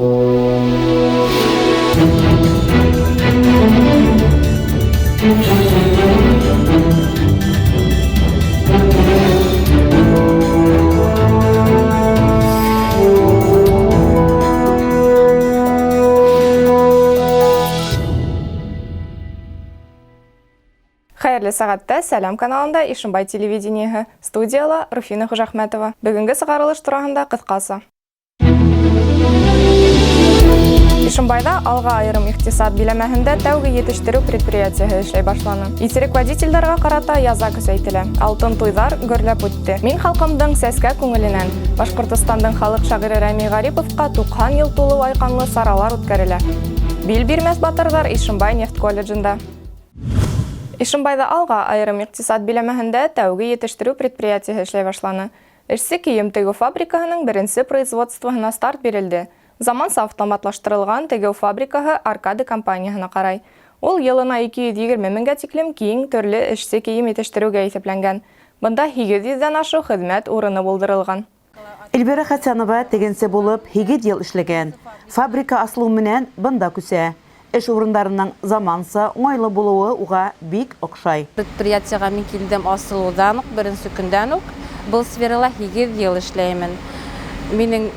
Хәерле сәғәттә Сәлам каналында Ишембай телевидениеһы. Студияла Руфина Хужахмәтова. Бөгөнгө сығарылыш тураһында ҡыҫҡаса. Ишембайҙа Алға айырым иҡтисад биләмәһендә тәүге етештереү предприятиеһы эшләй башланы. Иҫерек водителдәргә ҡарата яза көсәйтелә. Алтын туйҙар гөрләп үтте. Мин халҡымдың сәскә күңеленән. Башҡортостандың халыҡ шағиры Рәми Ғариповҡа 90 йыл тулыу айҡанлы саралар үткәрелә. Бил бирмәҫ батырҙар Ишембай нефть колледжында. Ишембайҙа Алға айырым иҡтисад биләмәһендә тәүге етештереү предприятиеһы эшләй башланы. Эшсе кейем тегеү фабрикаһының беренсе производствоһына старт бирелде. Заманса автоматлаштырылған тегеү фабрикаһы Аркада компанияһына ҡарай. Ул йылына 220 меңгә тиклем киң төрлө эшсе кейем етештереүгә иҫәпләнгән. Бында 800 ҙән ашыу хеҙмәт урыны булдырылған. Эльвира Хәсәнова тегенсе булып 8 йыл эшләгән. Фабрика асылыу менән бында күсә. Эш урындарының заманса уңайлы булыуы уға бик оҡшай. Предприятиеға мин килдем асылыуҙан уҡ, беренсе көндән үк. Был сферала 8 йыл эшләймен. Минең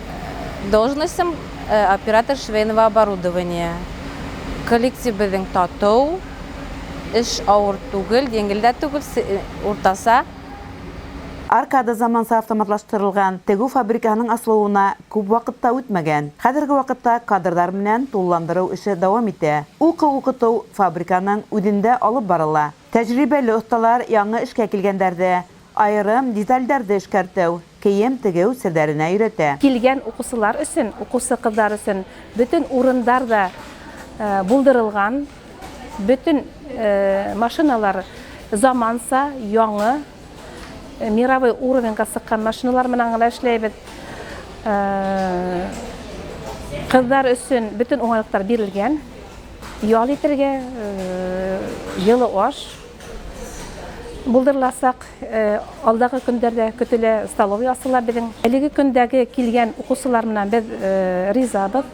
должностем оператор швейного оборудования. Коллектив беҙҙең татыу, эш ауыр түгел, еңел дә түгел, уртаса. Аркада заманса автоматлаштырылған тегеү фабрикаһының асылыуына күп ваҡыт та үтмәгән. Хәҙерге ваҡытта кадрҙар менән тулыландырыу эше дауам итә. Уҡыу-уҡытыу фабриканың үҙендә алып барыла. Тәжрибәле оҫталар яңы эшкә килгәндәрҙе айырым деталдәрҙе эшкәртеү, кейем тегеү серҙәренә өйрәтә. Килгән уҡыусылар өсөн, уҡыусы ҡыҙҙар өсөн бөтөн урындар ҙа булдырылған, бөтөн машиналар заманса, яңы, мировой уровеньға сыҡҡан машиналар менән генә эшләйбеҙ. Ҡыҙҙар өсөн бөтөн уңайлыҡтар бирелгән. Ял итергә, йылы аш булдырыласаҡ. Алдағы көндәрҙә көтөлә столовый асыла беҙҙең. Әлеге көндәге килгән уҡыусылар менән беҙ ризабыҙ.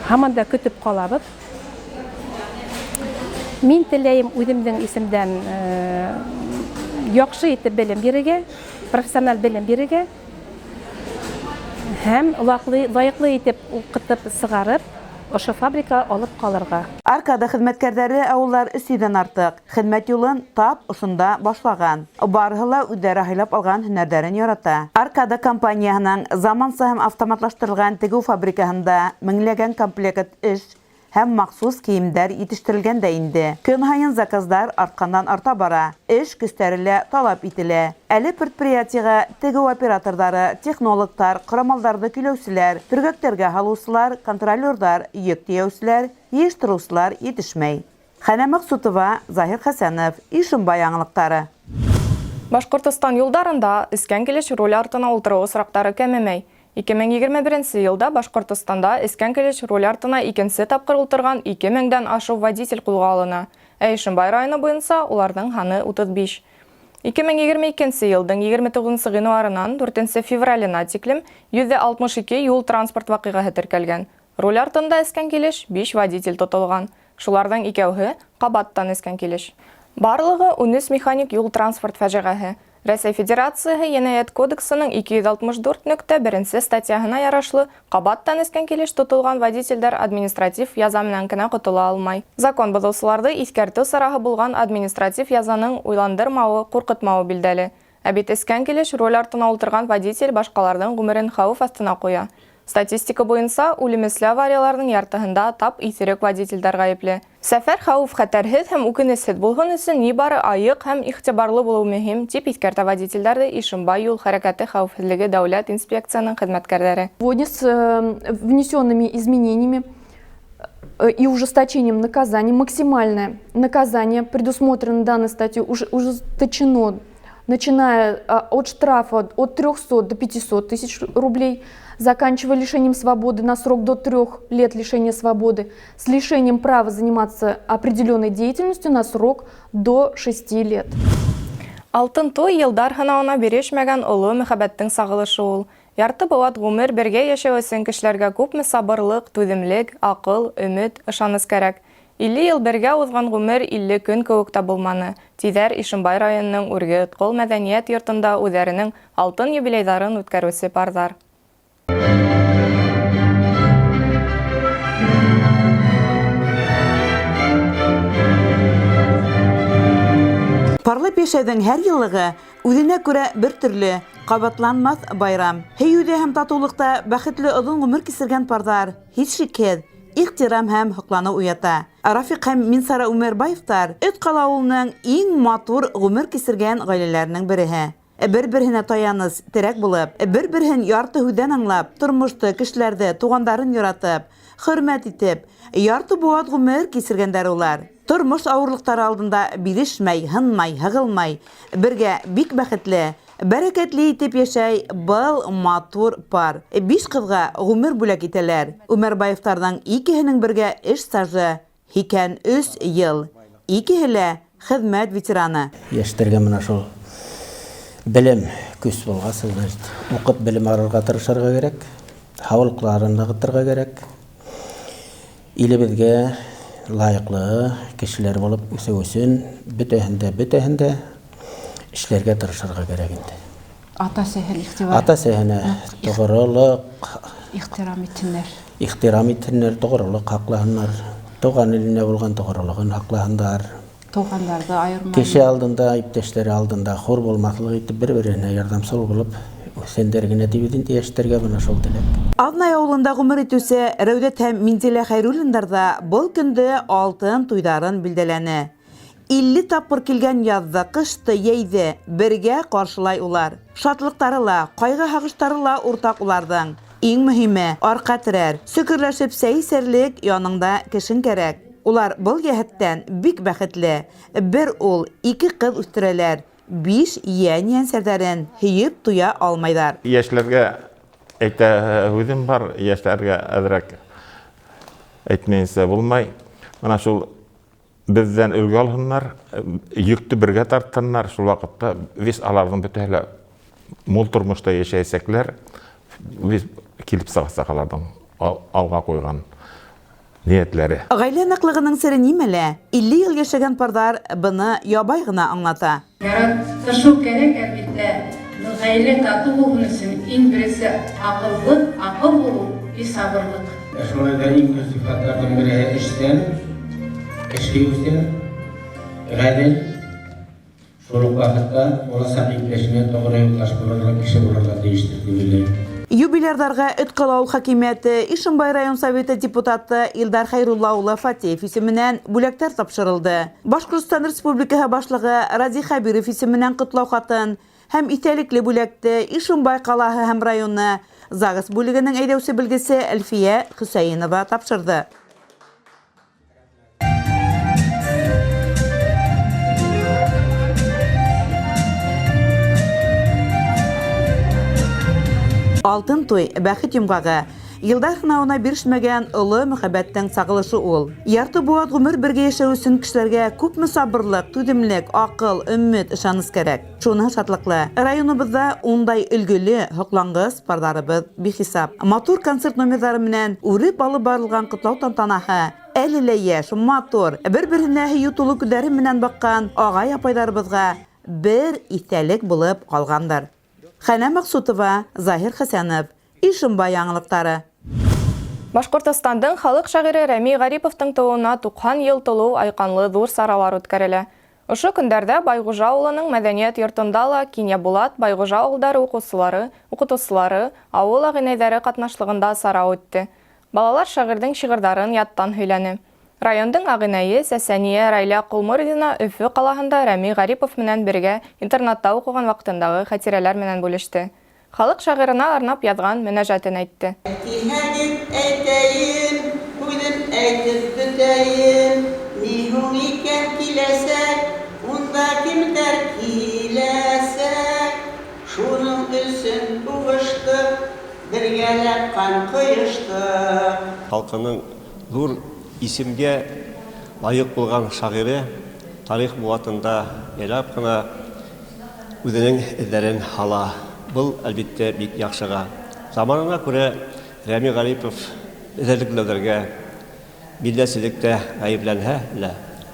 Һаман да көтөп ҡалабыҙ. Мин теләйем үҙемдең исемдән яҡшы итеп белем бирергә, профессиональ белем бирергә һәм лайыҡлы итеп уҡытып сығарып, ошо фабрика алып ҡалырға. Аркада хеҙмәткәрҙәре ауылдар 300-дән артыҡ. Хеҙмәт юлын тап ошонда башлаған. Барыһы ла үҙҙәре һайлап алған һөнәрҙәрен ярата. Аркада компанияһының заманса һәм автоматлаштырылған тегеү фабрикаһында меңләгән комплект эш һәм махсус кейемдәр етештерелгән дә инде. Көн һайын заказдар артҡандан арта бара. Эш көстәре лә талап ителә. Әле предприятиеға тегеү операторҙары, технологтар, ҡорамалдарҙы көйләүселәр, төргәктәргә һалыусылар, контролерҙар, йөк тейәүселәр, йыйыштырыусылар етешмәй. Хәнә Маҡсутова, Заһир Хәсәнов, Ишембай яңылыҡтары. Башҡортостан юлдарында эскән килеш руль артына ултырыу осраҡтары кәмемәй. 2021 йылда Башҡортостанда эскән килеш руль артына икенсе тапҡыр ултырған 2000-дән ашыу водитель ҡулға алына. Ә Ишембай районы буйынса уларҙың һаны 35. 2022 йылдың 29 ғинуарынан 4 февраленә тиклем 162 юл транспорт ваҡиғаһы теркәлгән. Руль артында эскән килеш 5 водитель тотолған. Шуларҙың икәүһе ҡабаттан эскән килеш. Барлығы 13 механик юл транспорт фажиғаһы. Рәсәй Федерацияһы Енәйәт кодексының 264.1 статьяһына ярашлы ҡабаттан эскән килеш тотолған водителдәр административ яза менән генә ҡотола алмай. Закон боҙоусыларҙы иҫкәртеү сараһы булған административ язаның уйландырмауы, ҡурҡытмауы билдәле. Ә бит эскән килеш руль артына ултырған водитель башҡаларҙың ғүмерен хәүеф аҫтына ҡуя. Статистика буйынса, үлемесле аварияларҙың яртыһында тап иҫерек водителдәр ғәйепле. Сәфәр хәүеф-хәтәрһеҙ һәм үкенесһеҙ булһын өсөн ни бары айыҡ һәм иғтибарлы булыу мөһим, тип иҫкәртә водителдәрҙе Ишембай юл хәрәкәте хәүефһеҙлеге дәүләт инспекцияһының хеҙмәткәрҙәре. Сегодня с внесенными изменениями и ужесточением наказания, максимальное наказание, предусмотрено данной статьей, ужесточено, начиная от штрафа от 300 до 500 тысяч рублей, заканчивая лишением свободы на срок до 3 лет лишения свободы, с лишением права заниматься определенной деятельностью на срок до 6 лет. Алтын туй йылдар һынауына бирешмәгән оло мөхәббәттең сағылышы ул. Ярты быуат ғүмер бергә йәшәү өсөн кешеләргә күпме сабырлыҡ, түҙемлек, аҡыл, өмөт, ышаныс кәрәк. 50 йыл бергә уҙған ғүмер 50 көн кеүек тә булманы, тиҙәр Ишембай районының Үрге Өткол мәҙәниәт йортонда үҙҙәренең алтын юбилейҙарын үткәреүсе парҙар. Парлы йәшәүҙең һәр йыллығы үҙенә күрә бер төрлө, ҡабатланмаҫ байрам. Һөйөүҙә һәм татыулыҡта бәхетле оҙон ғүмер кисергән парҙар, һис шикһеҙ, ихтирам һәм һоҡланыу уята. Рафиҡ һәм Минсара Үмәрбаевтар Өткал ауылының иң матур ғүмер кисергән ғаиләләренең береһе. Бер-береһенә таяныс, терәк булып, бер-береһен ярты һүҙҙән аңлап, тормошто, кешеләрҙе, туғандарын яратып, хөрмәт итеп, ярты быуат ғүмер кисергәндәр улар. Тормош ауырлыҡтары алдында бирешмәй, һынмай, һығылмай, бергә бик бәхетле, бәрәкәтле итеп йәшәй был матур пар. 5 ҡыҙға ғүмер бүләк итәләр. Үмәрбаевтарҙың икеһенең бергә эш стажы 83 йыл. Икеһе лә хеҙмәт ветераны. Йәштәргә менә шул белем көс булғас, значит, уҡып белем алырға тырышырға кәрәк, һаулыҡларын нығытырға кәрәк. Илебеҙгә лайыҡлы кешеләр булып үҫеү өсөн бөтәһен дә эшләргә тырышырға кәрәк инде. Ата-әсәһен иғтибар. Ата-әсәһенә тоғролоҡ, ихтирам итһендәр. Ихтирам итһендәр, тоғролоҡ һаҡлаһындар. Туған иленә булған тоғролоғон һаҡлаһындар. Туғандарҙы айырмай. Кеше алдында, иптәштәре алдында хур булмаҫлыҡ итеп бер-береһенә ярҙамсыл булып үҫһендәр генә тип инде йәштәргә бына шул теләк. Аҙнай ауылында ғүмер итеүсе Рәүҙәт һәм Минзилә Хәйруллиндар ҙа был көндө алтын туйҙарын билдәләне. 50 тапҡыр килгән яҙҙы, ҡышты, йәйҙе бергә ҡаршылай улар. Шатлыҡтары ла, ҡайғы-һағыштары ла уртаҡ уларҙың. Иң мөһиме арҡа терәр, сөкөрләшеп сәй эсәрлек яныңда кешең кәрәк. Улар был йәһәттән бик бәхетле. Бер ул, 2 ҡыҙ үҫтерәләр. 5 йән-йәнсәрҙәрен һөйөп туя алмайҙар. Йәшләргә әйтә һүҙем бар, йәшләргә әҙерәк әйтмәйенсә булмай. Мына шул беҙҙән өлгө алһыннар, йөктө бергә тартһыннар, шул ваҡытта вис аларҙың бөтәһе лә мул тормошта йәшәйәсәкләр, вис килеп сығасаҡ аларҙың алға ҡуйған ниәтләре. Ғаилә ныҡлығының сере нимәлә? 50 йыл йәшәгән парҙар быны ябай ғына аңлата. Яратышыу кәрәк, әлбиттә. Ғаилә татыу булһын өсөн иң беренсе аҡыллы, аҡыл булыу и сабырлыҡ. Шулай да иң көслө сифаттарҙың береһе эшсән, эш һөйөүсән, ғәҙел, шул уҡ ваҡытта буласаҡ иптәшенә тоғро юлдаш булырға кеше булырға тейештер тип уйлайым. Юбилярҙарға Өткал ауыл хакимиәте, Ишембай район советы депутаты Илдар Хәйрулла улы Фатеев исеменән бүләктәр тапшырылды. Башҡортостан Республикаһы башлығы Радий Хәбиров исеменән ҡотлау хатын һәм иҫтәлекле бүләкте Ишембай ҡалаһы һәм районы ЗАГС бүлегенең әйҙәүсе белгесе Әлфиә Хөсәйенова тапшырҙы. Алтын туй, бәхет йомғағы. Йылдар һынауына бирешмәгән оло мөхәббәттең сағылышы ул. Ярты быуат ғүмер бергә йәшәү өсөн кешеләргә күпме сабырлыҡ, түҙемлек, аҡыл, өмөт, ышаныс кәрәк. Шуныһы шатлыҡлы. Районыбыҙҙа ундай өлгөлө, һоҡланғыс парҙарыбыҙ бихисап. Матур концерт номерҙары менән үреп алып барылған ҡотлау тантанаһы әле лә йәш, матур, бер-береһенә һөйөү тулы күҙҙәре менән баҡҡан ағай-апайҙарыбыҙға бер иҫтәлек булып ҡалғандар. Хәнә Маҡсутова, Заһир Хәсәнов, Ишембай яңылыҡтары. Башҡортостандың халыҡ шағиры Рәми Ғариповтың тыуыуына 90 йыл тулыу айҡанлы ҙур саралар үткәрелә. Ошо көндәрҙә Байғужа ауылының мәҙәниәт йортонда ла Кинйәбулат, Байғужа ауылдары уҡыусылары, уҡытыусылары, ауыл ағинәйҙәре ҡатнашлығында сара үтте. Балалар шағирҙың шиғырҙарын яттан һөйләне. Райондың ағинәйе Сәсәниә Рәйлә Ҡолмурҙина Өфө ҡалаһында Рәми Ғарипов менән бергә интернатта уҡыған ваҡытындағы хәтирәләр менән бүлеште. Халыҡ шағирына арнап яҙған мөнәжәтен әйтте. Тиһәгеҙ әйтәйем, үҙем әйтеп бөтәйем, ни һуң икән киләсәк, унда кемдәр киләсәк? Шуның өсөн һуғыштыҡ, бергәләп ҡан ҡойоштоҡ. Халҡының ҙур исемгә лайыҡ булған шағиры тарих быуатында яйлап ҡына үҙенең эҙҙәрен һала. Был, әлбиттә, бик яҡшыға. Заманына күрә Рәми Гарипов эзәрлекләүләргә, милләтчелектә гаепләнһә лә,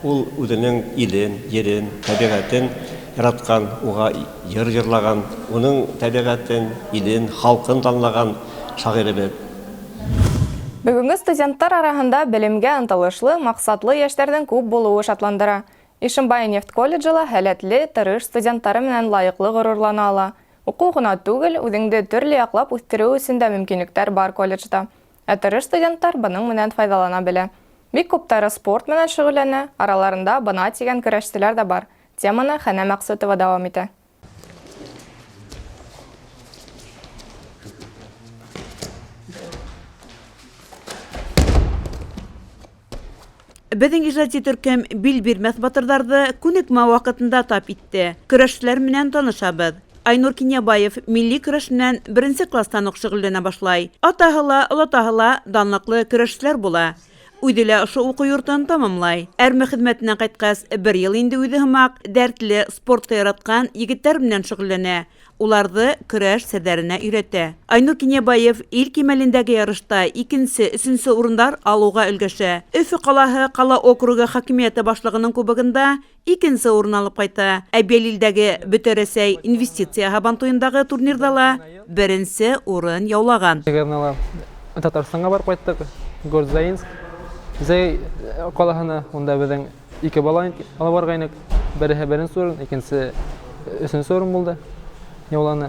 ул үзенең илен, ерен, табигатен яраткан, уга йыр йырлаган, уның табигатен, илен, халкын данлаган шагыйребез. Бөгөнгө студенттар араһында белемгә ынтылышлы, маҡсатлы йәштәрҙең күп булыуы шатландыра. Ишембай нефть колледжы ла һәләтле, тырыш студенттары менән лайыҡлы ғорурлана ала. Уҡыу ғына түгел, үҙеңде төрлө яҡлап үҫтереү өсөн дә мөмкинлектәр бар колледжда. Ә тырыш студенттар бының менән файҙалана белә. Бик күптәре спорт менән шөғөлләнә, араларында бына тигән көрәшселәр ҙә бар. Теманы Хәнә Мәҡсүтова дауам итә. Беҙҙең ижади төркөм бил бирмәҫ батырҙарҙы күнекмә ваҡытында тап итте. Көрәшселәр менән танышабыҙ. Айнур Кинйәбаев милли көрәш менән беренсе класстан уҡ шөғөлләнә башлай. Атаһы ла, олатаһы ла данлыҡлы көрәшселәр була. Үҙе лә ошо уҡыу йортон тамамлай. Әрме хеҙмәтенән ҡайтҡас, бер йыл инде үҙе һымаҡ дәртле, спортты яратҡан егеттәр менән шөғөлләнә. Уларҙы көрәш серҙәренә өйрәтә. Айнур Кинйәбаев ил кимәлендәге ярышта икенсе, өсөнсө урындар алыуға өлгәшә. Өфө ҡалаһы ҡала округы хакимиәте башлығының кубогында икенсе урын алып ҡайта. Әбйәлилдәге Бөтә Рәсәй инвестиция һабантуйындағы турнирҙа ла беренсе урын яулаған. Татарстанға барып ҡайттыҡ, Город-Заинск, Зәй ҡалаһына, унда беҙҙең ике бала алып барғайныҡ. Береһе беренсе урын, икенсе өсөнсө урын булды. Яуланы.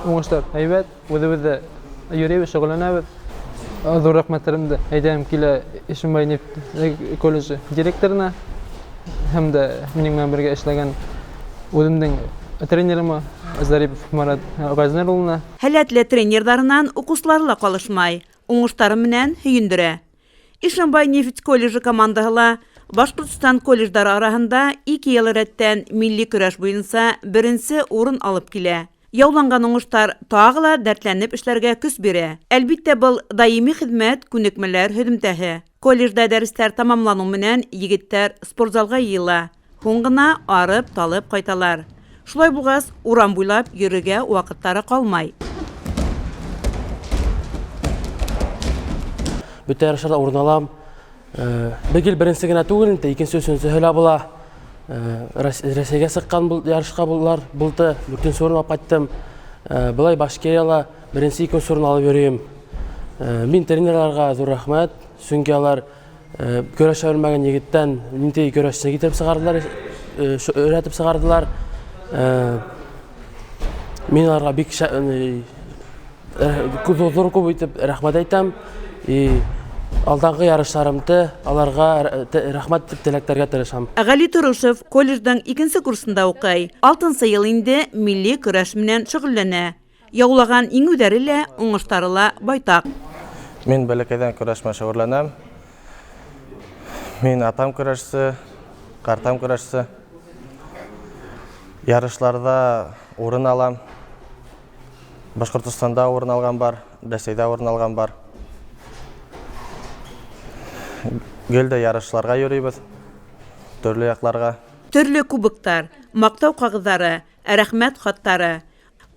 Уңыштар һәйбәт, үҙебеҙ ҙә йөрөйбөҙ, шөғөлләнәбеҙ. Ҙур рәхмәттәремде әйтәм килә Ишембай нефть колледжы директорына һәм дә минең менән бергә эшләгән үҙемдең тренерыма Зарипов Марат Ғәзнәр улына. Һәләтле тренерҙарынан уҡыусылары ла ҡалышмай, уңыштары менән һөйөндөрә. Ишембай нефть колледжы командаһы ла Башҡортостан колледждары араһында 2 йыл рәттән милли көрәш буйынса беренсе урын алып килә. Яуланған уңыштар тағы ла дәртләнеп эшләргә көс бирә. Әлбиттә, был даими хеҙмәт, күнекмәләр һөҙөмтәһе. Колледжда дәрестәр тамамланыу менән егеттәр спортзалға йыйыла. Һуң ғына арып талып ҡайталар. Шулай булғас, урам буйлап йөрөргә ваҡыттары ҡалмай. Бөтә ярыштарҙа урын алам. Бер беренсе генә түгел, инде икенсе, өсөнсөһө лә була. Рәсәйгә сыҡҡан был ярышҡа булар, булды, дүртенсе урын алып ҡайттым. Былай Башкирияла беренсе, икенсе урын алып йөрөйөм. Мин тренерларға ҙур рәхмәт, сөнки алар көрәшә белмәгән егеттән ниндәй көрәшсе китереп сығарҙылар, өйрәтеп сығарҙылар. Мин аларға бик ҙур күп итеп рәхмәт әйтәм. Алдағы ярыштарымды аларға рәхмәт итеп теләктәргә тырышам. Ғәли Торушев колледждың икенсе курсында уҡый. Алтынсы йыл инде милли көрәш менән шөғөлләнә. Яулаған еңеүҙәре лә, уңыштары ла байтаҡ. Мин бәләкәйҙән көрәш менән шөғөлләнәм. Мин атам көрәшсе, ҡартам көрәшсе. Ярышларҙа урын алам. Башҡортостанда урын алған бар, Рәсәйҙә урын алған бар. Гел дә ярышларға йөрөйбөҙ, төрлө яҡларға. Төрлө кубоктар, маҡтау ҡағыҙҙары, рәхмәт хаттары.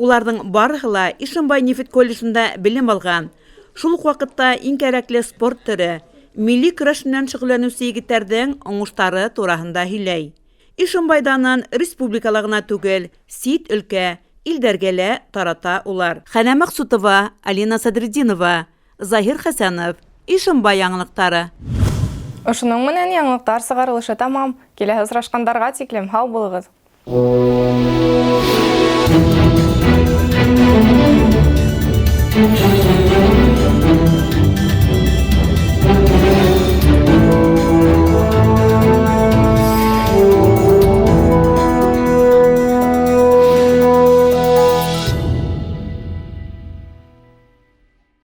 Уларҙың барыһы ла Ишембай нефть колледжында белем алған. Шул уҡ ваҡытта иң кәрәкле спорт төрө милли көрәш менән шөғөлләнеүсе егеттәрҙең уңыштары тураһында һөйләй. Ишембай данын республикала ғына түгел, сит өлкә, илдәргә лә тарата улар. Хәнә Мәҡсутова, Алина Садретдинова, Заһир Хәсәнов, Ишембай яңылыҡтары. Ошоноң менән яңылыҡтар сығарылышы тамам. Киләһе осрашҡандарға тиклем һау булығыҙ.